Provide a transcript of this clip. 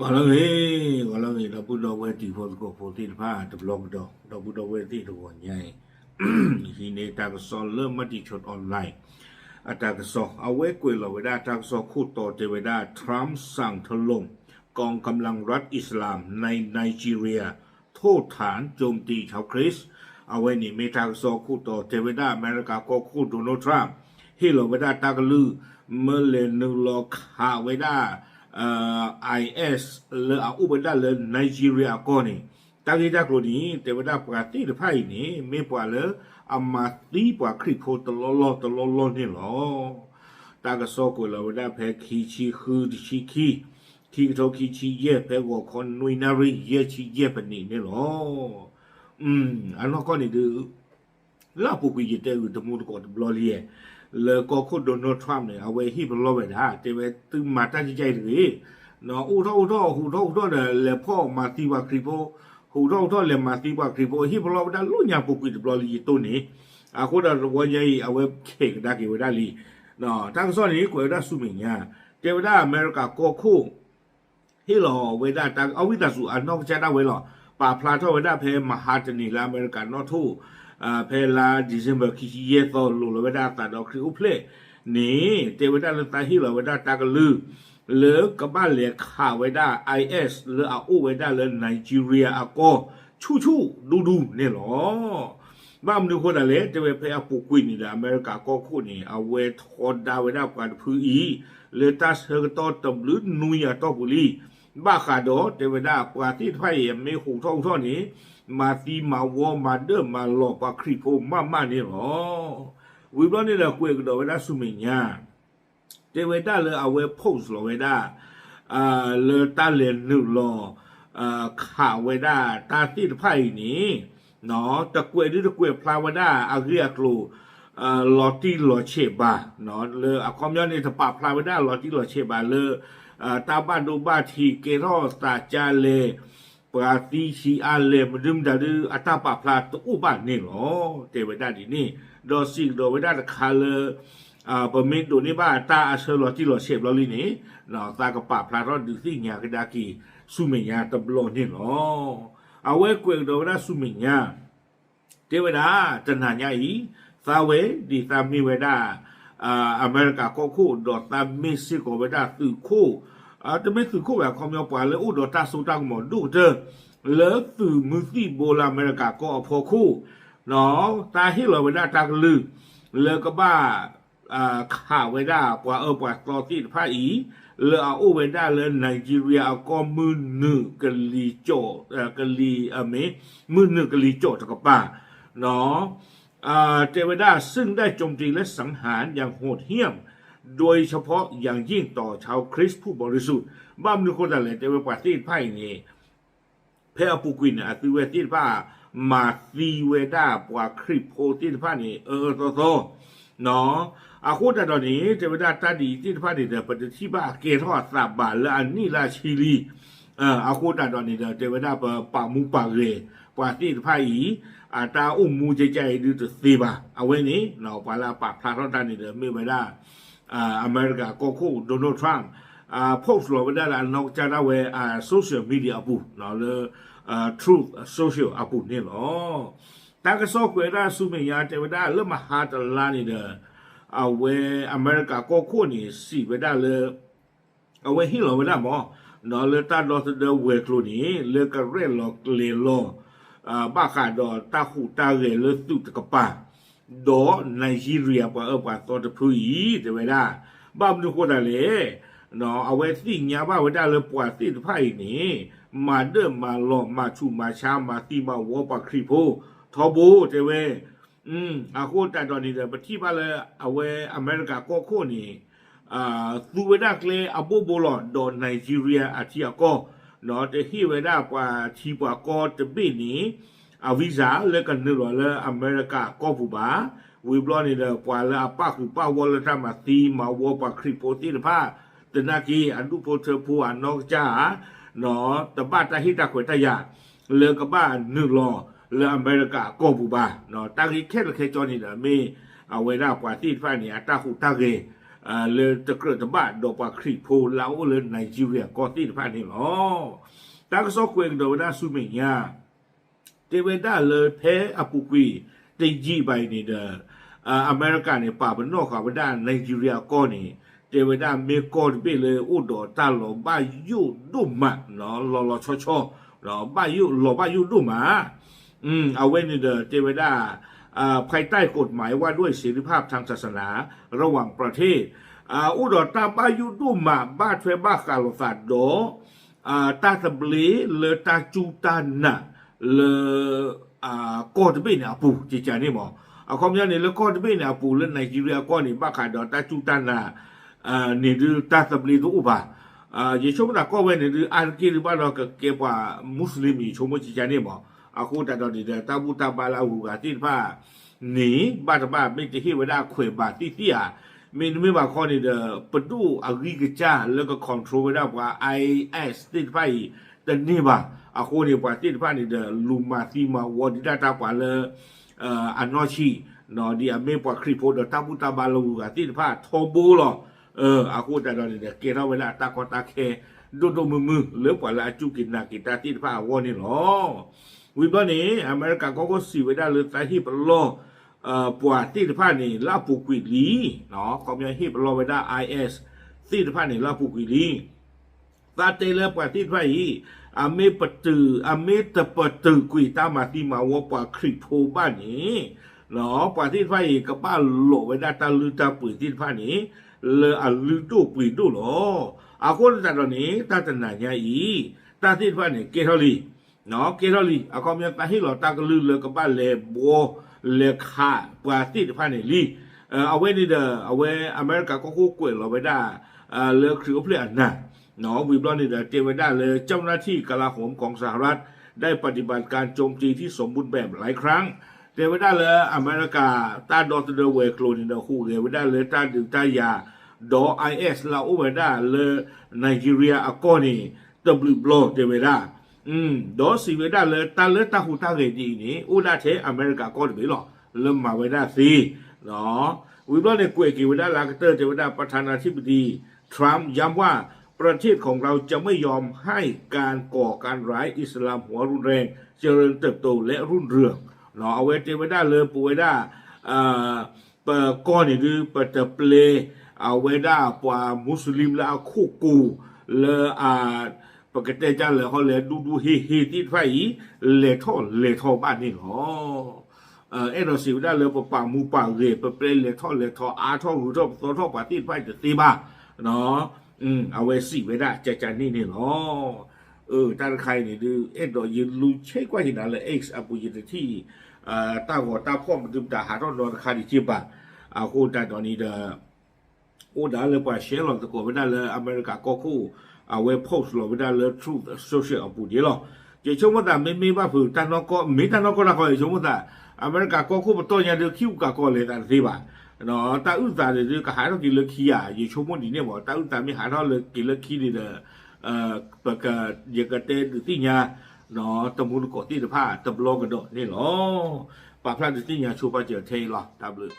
ဂီၤလၢအဂ့ၤ, ဂီၤလၢအဂ့ၤ ဒီပုၢ်ဒီဝဲၢ်တံၤဖိသကိးဖိသ့ၣ်တဖၣ် တဘျီကဒီး ဒီပုၢ်ဒီဝဲၢ်သ့ၣ်တဂီၤညါအံၤ, ဟံးန့ၢ်တၢ်ကစီၣ်လၢ Matichon Online အတၢ်ကစီၣ် အဝဲကွဲးလီၤဝဲဒၣ်တၢ်ကစီၣ်ခိၣ်တီတဲဝဲဒၣ် Trump สั่งถล่มกองกำลังรัฐอิสลามในไนจีเรีย โทษฐานโจมตีชาวคริสต์ အဝဲန့ၣ်မ့ၢ်တၢ်ကစီၣ်ခိၣ်တီတဲဝဲဒၣ် အမဲရကၤကီၢ်ခိၣ် Donald Trump ဟ့ၣ်လီၤဝဲဒၣ်တၢ်ကလုၢ် မၢလဲၤနုာ်လီၤခးဝဲဒၣ် IS လၢအအိၣ်ဝဲဒၣ်လၢ Nigeria အကီၢ်န့ၣ်, တၢ်ဂ့ၢ်တၢ်ကျိၤန့ၣ် တဲဝဲဒၣ်ပှၤသ့ၣ်တဖၣ်အံၤန့ၣ် မ့ၢ်ပှၤလၢအမၤသံပှၤခရံာ်ဖိတလီၢ်လီၢ်တလီၢ်လီၢ်န့ၣ်လီၤ. တၢ်ကစီၣ်ကွဲးလီၤဝဲဒၣ်ဖဲခံဆံဃုတဆံခံ, ခံကထိခံဆံယဲၢ် ဖဲဂီၤခီနွံနၣ်ရံၣ်ယဲၢ်ဆံယဲၢ်ပနံးန့ၣ်လီၤ. အနီၢ်ကီၢ်န့ၣ်ဒုး လၢအပူၤကွံာ်ယတဲဂုာ်တမူတကိးတဘျီလံ, လၢကီၢ်ခိၣ် Donald Trump န့ၣ် အဝဲဟ့ၣ်ပလီၢ်ဝဲဒၣ် တဲဝဲသုမၤတၢ်ကဲကဲအံၤတဂ့ၤ, အိၣ်ထီၣ်အိၣ်ထီၣ် ဟူးထီၣ်ဟူးထီၣ်ဒီး လဲၤဖီၣ်မၤသံပှၤခရံာ်ဖိ, ဟူးထီၣ်ဟူးထီၣ်လဲၤမၤသံပှၤခရံာ်ဖိ ဟ့ၣ်ပလီၢ်ဝဲဒၣ်လၢညါပူၤကွံာ်တဘျီလံယတိၢ်န့ၣ်, အဃိဒီးတဝီညါအံၤ အဝဲခဲးကဒါက့ၤဝဲဒၣ်လံ. တၢ်ကစီၣ်န့ၣ် ကွဲးဝဲဒၣ်ဆူမဲာ်ညါ, တဲဝဲဒၣ်အမဲရကၤကီၢ်ခိၣ် ဟ့ၣ်လီၤဝဲဒၣ်တၢ်အဝံသးစူၤအနီၢ်ကစၢ်ဒၣ်ဝဲလီၤ. ပာ်ဖျါထီၣ်ဝဲဒၣ်ဖဲမဟါတနံၤလၢအမဲရကၤနီၣ်ထိၣ်, ဖဲလါ December ခံဆံယဲၢ်သီ လိၤလီၤဝဲဒၣ်အသးဒီးခရံာ်အိၣ်ဖျဲၣ်န့ၣ် တဲဝဲဒၣ်လၢသးဟ့ၣ်လီၤဝဲဒၣ်တၢ်ကလုၢ် လၢကဘၣ်လဲၤခးဝဲဒၣ် IS လၢအအိၣ်ဝဲဒၣ်လၢ Nigeria အကီၢ် ဆူၣ်ဆူၣ်ဒူဒူန့ၣ်လီၤ. ဘၣ်မနုၤဃိသတးလဲၣ် တဲဝဲဖဲအပူၤကွံာ်န့ၣ်ဒီး အမဲရကၤကီၢ်ခိၣ်န့ၣ် အဝဲထီဒါဝဲဒၣ်ပှၤတဖုအံၤ လၢတၢ်ဆၢကတီၢ်တဘျုးနွံအတီၢ်ပူၤလံ. ဘၣ်ဃးဒီးတဲဝဲဒၣ်ပှၤသ့ၣ်တဖၣ်အံၤ မ့ၢ်ဟူးထီၣ်ဟူးထီၣ်န့ၣ် မၤသံမၤဝီမၤဒၢၣ်မၤလီၤပှၤခရံာ်ဖိမးမးန့ၣ်လီၤ. ဝံၤဘျီန့ၣ်ဒီးကွဲးကဒီးဝဲဒၣ်ဆူမဲာ်ညါ တဲဝဲဒၣ်လၢအဝဲ post လီၤဝဲဒၣ် လၢတၢ်လဲၤနုာ်လီၤ ခးဝဲဒၣ်တၢ်သ့ၣ်တဖၣ်အံၤန့ၣ် တကွဲးဒုတကွဲးဖျါဝဲဒၣ်အဂ့ၢ်အကျိၤ လီၤတံၢ်လီၤဆဲးဘၣ်, လၢအခီပညီန့ၣ် တပာ်ဖျါဝဲဒၣ်လီၤတံၢ်လီၤဆဲးဘၣ်လၢ တၢ်ဘၣ်ဒိဘၣ်ထံးကဲထီၣ်သးကါလဲၣ်, ပှၤသံဆံးအါလဲၣ် မဒုမတၤဒု အတၢ်ပာ်ဖျါတအိၣ်ဘၣ်န့ၣ်လီၤ. တဲဝဲဒၣ်ဒ်န့ၣ် ဒီးစံးကဒီးဝဲဒၣ်တခါလၢ ပမ့ၢ်ဒိးန့ၢ်ဘၣ်တၢ်အဆၢလီၤတံၢ်လီၤဆဲးဘျီလံန့ၣ် သးကပာ်ဖျါထီၣ်ဒုးသ့ၣ်ညါကဒါက့ၤဆူမဲာ်ညါတဘျီန့ၣ်လီၤ. အဝဲကွဲးကဒီးဝဲဒၣ်ဆူမဲာ်ညါ တဲဝဲဒၣ် တနၤညါအံၤ သးဝဲဒ်သးမ့ၢ်ဝဲဒၣ် အမဲရကၤကီၢ်ခိၣ် ဒီးသးမ့ၢ်စ့ၢ်ကီးဝဲဒၣ်သုးခိၣ်, တမ့ၢ်သုးခိၣ်ဘၣ် အခီပညီပှၤလၢအိၣ်ဒီးတၢ်စိတၢ်ကမီၤဒိၣ်ကတၢၢ် လၢသုးမုၢ်သံၣ်ဘိလၢအမဲရကၤကီၢ်အဖီခိၣ် သးဟ့ၣ်လီၤဝဲဒၣ်တၢ်ကလုၢ် လၢကဘၣ် ခးဝဲဒၣ်ပှၤအၢပှၤသီသ့ၣ်တဖၣ်အံၤ လၢအအိၣ်ဝဲဒၣ်လၢ Nigeria အကီၢ်မုၢ်နုာ်ကလံၤကၠီၣ် ကလံၤ မ့ၢ် မုၢ်နုာ်ကလံၤကၠီၣ်တကပၤ တဲဝဲဒၣ် ซึ่งได้โจมตีและสังหารอย่างโหดเหี้ยม โดยเฉพาะอย่างยิ่งต่อชาวคริสต์ผู้บริสุทธิ์ ဘၣ်မနုၤဃိသတးလဲၣ် တဲဝဲပှၤသ့ၣ်တဖၣ်အံၤန့ၣ် ဖဲအပူၤကွံာ်န့ၣ် အသုဝဲသ့ၣ်တဖၣ် မၤသံဝဲဒၣ်ပှၤခရံာ်ဖိသ့ၣ်တဖၣ်န့ၣ် အၢအၢသီသီ အဃိသတးဒီးန့ၣ် တဲဝဲဒၣ်တၢ်ဒ်အံၤသ့ၣ်တဖၣ်န့ၣ်ဒီး ပတထံၣ်ဘၣ်အကဲထီၣ်အသးဘၣ်လၢအနံၣ်လၢအဆံလံ အဃိသတးဒီးန့ၣ်ဒီး တဲဝဲဒၣ်ပပာ်မူပာ်ဂဲၤ ပှၤသ့ၣ်တဖၣ်အံၤ အတၢ်အိၣ်မူကဲကဲအံၤဒုတသ့ဘၣ်. အဝဲန့ၣ် ပှၤလၢအပာ်ဖျါထီၣ်တၢ်န့ၣ်ဒီး မ့ၢ်ဝဲဒၣ် အမဲရကၤကီၢ်ခိၣ် Donald Trump post လီၤဝဲဒၣ်လၢအနီၢ်ကစၢ်ဒၣ်ဝဲ social media အပူၤ လၢ Truth Social အပူၤန့ၣ်လီၤ. တၢ်ကစီၣ်ကွဲးဒၣ်ဆူမဲာ်ညါတဲဝဲဒၣ်လၢမဟါတလါန့ၣ်ဒီး အဝဲအမဲရကၤကီၢ်ခိၣ်န့ၣ် စံးဝဲဒၣ်လၢ အဝဲဟ့ၣ်လီၤဝဲဒၣ်မ့ၢ် လၢတၢ်ဒီသဒၢဝဲၤကျိၤန့ၣ် လၢကရဲၣ်လီၤကျဲၤလီၤ ဘၣ်ဃးဒီးတၢ်ဟူးတၢ်ဂဲၤလၢသုးတကပၤ ဒီး Nigeria ပှၤအၢပှၤသီတဖုအံၤ တဲဝဲဒၣ် ဘၣ်မနုၤဃိသတးလဲၣ် အဝဲသ့ၣ်ညါဘၣ်ဝဲဒၣ်လၢပှၤသ့ၣ်တဖၣ်အံၤန့ၣ် မၤဒၢၣ်မၤလီၤ မၤဆူးမၤဆါ မၤသံမၤဝီပှၤခရံာ်ဖိထီဘိ တဲဝဲ အဃိသတးဒီးန့ၣ်ဒီး ပထံၣ်ဘၣ်လၢအဝဲအမဲရကၤကီၢ်ခိၣ်န့ၣ် သူဝဲဒၣ်ကျဲအဘိဘိလီၤ ဒီး Nigeria အထံအကီၢ် တဟ့ၣ်ဝဲဒၣ်ပှၤထံပှၤကီၢ်တဘ့ၣ်န့ၣ် အ visa လၢကနုာ်လီၤလၢအမဲရကၤကီၢ်ပူၤဘၣ်. ဝံၤဘျီန့ၣ်ဒီး ပှၤလၢအပၣ်ဃုာ်ပၣ်ဂီၢ်လၢတၢ်မၤသံမၤဝီပှၤခရံာ်ဖိသ့ၣ်တဖၣ် သနာ်က့ အဒူၣ်ဖိထၢဖိအနီၢ်ကစၢ်ဧါ တဘၣ်တၢ်ဟ့ၣ်တၢ်ခွဲးတၢ်ယာ် လၢကဘၣ်နုာ်လီၤလၢအမဲရကၤကီၢ်ပူၤဘၣ်. တၢ်ဂ့ၢ်ခဲလၢာ်ခဲဆ့န့ၣ်ဒီး မ့ၢ်အဝဲဒၣ်ပှၤသ့ၣ်တဖၣ်န့ၣ် အတၢ်ဟူးတၢ်ဂဲၤ လၢတကြၢးတဘၣ်ဒီးပှၤခရံာ်ဖိလၢအအိၣ်လၢ Nigeria ကီၢ်သ့ၣ်တဖၣ်န့ၣ်လီၤ. တၢ်ကစီၣ်ကွဲးကဒီးဝဲဒၣ်ဆူမဲာ်ညါ တဲဝဲဒၣ်လၢဖဲအပူၤကွံာ်တယံာ်ဘၣ်အံၤန့ၣ်ဒီး အမဲရကၤန့ၣ် ပာ်ပနီၣ်ဃာ်ဝဲဒၣ် Nigeria ကီၢ်န့ၣ် တဲဝဲဒၣ်မ့ၢ်ကီၢ်တဘ့ၣ်လၢအိၣ်ဒီးတၢ်လီၤဘၣ်ယိၣ်ဒိၣ်မး လီၤလီၤဆီဆီ ဘၣ်ယိၣ်လီၤဘၣ်ယိၣ်ဒိၣ်မး အဝဲန့ၣ်ဒီးတဲဝဲဒၣ် ภายใต้กฎหมายว่าด้วยเสรีภาพทางศาสนาระหว่างประเทศ အိၣ်ဒီးတၢ်ဘၣ်ယိၣ်ဒိၣ်မး ဘၣ်ထွဲဘၣ်ဃးလိာ်သးဒီး တၢ်သဘျ့လၢတၢ်စူၢ်တၢ်နာ်လၢ ကီၢ်တဘ့ၣ်န့ၣ်အပူၤ ကကန့ၣ်မး. အခီပညီန့ၣ် လၢကီၢ်တဘ့ၣ်န့ၣ်အပူၤလၢ Nigeria ကီၢ်န့ၣ် ဘၣ်ဃးဒီးတၢ်စူၢ်တၢ်နာ် န့ၣ်ဒုးတၢ်သဘျ့တအိၣ်ဘၣ်. ယဆိကမိၣ်သးကီၢ်ဝဲန့ၣ်ဒုး အါတက့ၢ်ဒုးဘၣ်ဒီးကကဲပှၤ Muslim ယဆိကမိၣ်ကကန့ၣ်မး. အဃိသတးဒီးန့ၣ်ဒီး တၢ်ဘူၣ်တၢ်ဘါလၢအဂုၤအဂၤသ့ၣ်တဖၣ် န့ၣ် ဘၣ်တဘၣ်မ့ၢ်တဟ့ၣ်ဝဲဒၣ်ခွဲးဘၣ်သ့ၣ်သ့ၣ်ဧါ, မ့တမ့ၢ်ဘၣ်ခီန့ၣ်ဒီး ပဒိၣ်အဂံၢ်ကစၢ်လၢက control ဝဲဒၣ်ပှၤ IS သ့ၣ်တဖၣ်အံၤ တန့ၢ်ဘၣ်. အဃိန့ၣ် ပှၤသ့ၣ်တဖၣ်န့ၣ်ဒီး လူၤမၤသံမၤဝီဒံးဒၣ်တၢ်ပှၤလၢ အနီၢ်ဆံၣ် ဒ်အမ့ၢ်ပှၤခရံာ်ဖိဒီးတၢ်ဘူၣ်တၢ်ဘါလၢအဂုၤအဂၤသ့ၣ်တဖၣ်ထီဘိလီၤ. အဃိသတးဒီးန့ၣ်ဒီး ကဲထီၣ်ဝဲဒၣ်တၢ်ကီတၢ်ခဲ ဒိၣ်ဒိၣ်မုၢ်မုၢ်လၢပှၤလၢအစူၢ်က့ၤနာ်က့ၤတၢ်သ့ၣ်တဖၣ်အဂီၢ်န့ၣ်လီၤ. ဝံၤဘျီန့ၣ် အမဲရကၤကီၢ်ခိၣ်စံးဝဲဒၣ်လၢသးဟ့ၣ်ပလီၢ် ပှၤသ့ၣ်တဖၣ်န့ၣ် လၢအပူၤကွံာ်လံ, ခီပညီဟ့ၣ်ပလီၢ်ဝဲဒၣ် IS သ့ၣ်တဖၣ်န့ၣ် လၢအပူၤကွံာ်လံ. သးတဲလၢပှၤသ့ၣ်တဖၣ်အံၤ အမ့ၢ်ပတုာ် အမ့ၢ်တပတုာ်ကွံာ်တၢ်မၤသံမၤဝီပှၤခရံာ်ဖိဘၣ်န့ၣ် ပှၤသ့ၣ်တဖၣ်အံၤ ကဘၣ်လိးဝဲဒၣ်တၢ်လုၢ်တၢ်ပှ့ၤသ့ၣ်တဖၣ်န့ၣ် လၢအလုၢ်ဒိၣ်ပှ့ၤဒိၣ်လီၤ. အဃိသတးဒီးန့ၣ် တၢ်တနၤညါအံၤ တၢ်သ့ၣ်တဖၣ်န့ၣ် ကဲထီၣ်လံ ကဲထီၣ်လံ. အခီပညီသးဟ့ၣ်လီၤတၢ်ကလုၢ်လၢကဘၣ်လဲၤဘှီ လဲၤခးပှၤသ့ၣ်တဖၣ်န့ၣ်လံ. အဝဲန့ၣ်ဒီး အဝဲအမဲရကၤကီၢ်ခိၣ်ကွဲးလီၤဝဲဒၣ် လၢခရံာ်အိၣ်ဖျဲၣ်အနၤ ဝံၤဘျီန့ၣ်ဒီး တဲဝဲဒၣ်လၢ เจ้าหน้าที่กลาโหมของสหรัฐได้ปฏิบัติการโจมตีที่สมบูรณ์แบบหลายครั้ง တဲဝဲဒၣ်လၢအမဲရကၤတၢ်ဒီသဒၢဝဲၤကျိၤန့ၣ်ဒီး ဟူးဂဲၤဝဲဒၣ်လၢတၢ်ဒုးတၢ်ယၤ ဒီး IS လၢအအိၣ်ဝဲဒၣ်လၢ Nigeria အကီၢ်န့ၣ် တဘျုးဘျီတဲဝဲဒၣ် ဒီးစံးဝဲဒၣ်လၢတၢ်လၢတၢ်ဟူးတၢ်ဂဲၤဒ်အံၤန့ၣ် အိၣ်ဒၣ်ထဲအမဲရကၤကီၢ်တဘ့ၣ်လီၤ လၢမၤဝဲဒၣ်သ့ ဝံၤဘျီန့ၣ် ကွဲးက့ၤဝဲဒၣ်လၢအကတၢၢ်တဲဝဲဒၣ် ประธานาธิบดี Trump ย้ำว่าประเทศของเราจะไม่ยอมให้การก่อการร้ายอิสลามหัวรุนแรงเจริญเติบโตและรุ่งเรือง အဝဲတဲဝဲဒၣ်လၢပဝဲဒၣ် ပကီၢ်န့ၣ်ဒုး ပတပျဲ အဝဲဒၣ်ပှၤမူစလံလၢအခိၣ်ကိၤ လၢအ ပကတဲတၢ်လဲၤဟီလဲၤဒူဒူဟ့ဟ့သ့ၣ်တဖၣ်အံၤ လဲၤထီၣ်လဲၤထီဘၣ်န့ၣ်လီၤ. အဲၣ်ဒိးစံးဝဲဒၣ်လၢပပာ်မူပာ်ဂဲၤ ပပျဲလဲၤထီၣ်လဲၤထီအါထီၣ်ဂုၤထီၣ်ပသီထီၣ်ပှၤသ့ၣ်တဖၣ်အံၤတသ့ဘၣ် အဝဲစံးဝဲဒၣ်ကကန့ၣ်န့ၣ်လီၤ. တၢ်တခါအံၤန့ၣ်ဒုး အဲၣ်ဒိးယလူၤဆဲးကွၢ်က့ၤနၤလၢ X အပူၤယတထံၣ် တၢ်ဂီၤတၢ်ဖီၣ်မနုၤမတၤဟးထီၣ်နီတခါဒံးက့ဘၣ်. အဃိသတးဒီးန့ၣ်ဒီး အိၣ်ဒၣ်လၢပှၤ share လီၤသကိးဝဲဒၣ်လၢအမဲရကၤကီၢ်ခိၣ် အဝဲ post လီၤဝဲဒၣ်လၢ Truth Social အပူၤန့ၣ်လီၤ. ယဆိကမိၣ်သးမ့မ့ၢ်ဘၣ်ဖုးတၢ်နီၢ်ကီၢ် မ့ၢ်တၢ်နီၢ်ကီၢ်တၢ်ဃီ ယဆိကမိၣ်သး အမဲရကၤကီၢ်ခိၣ်ပတီၢ်ညါဒုး ခံဂုၤကးကီးလဲၤသးတသ့ဘၣ်. တၢ်အုၣ်သးန့ၣ်ဒုးကဟးထီၣ်က့ၤလၢခံဧါ ယဆိကမိၣ်ဒ်န့ၣ်မး တၢ်အုၣ်သးမ့ၢ်ဟးထီၣ်လၢက့ၤလၢခံန့ၣ်ဒီး ယကတဲဒုးသ့ၣ်ညါ တမူတကိးသ့ၣ်တဖၣ်တဘျီကဒီးန့ၣ်လီၤ. ပာ်ဖျါဒုးသ့ၣ်ညါဆိပာ်စၢၤထဲအံၤလီၤ. တၢ်ဘျုး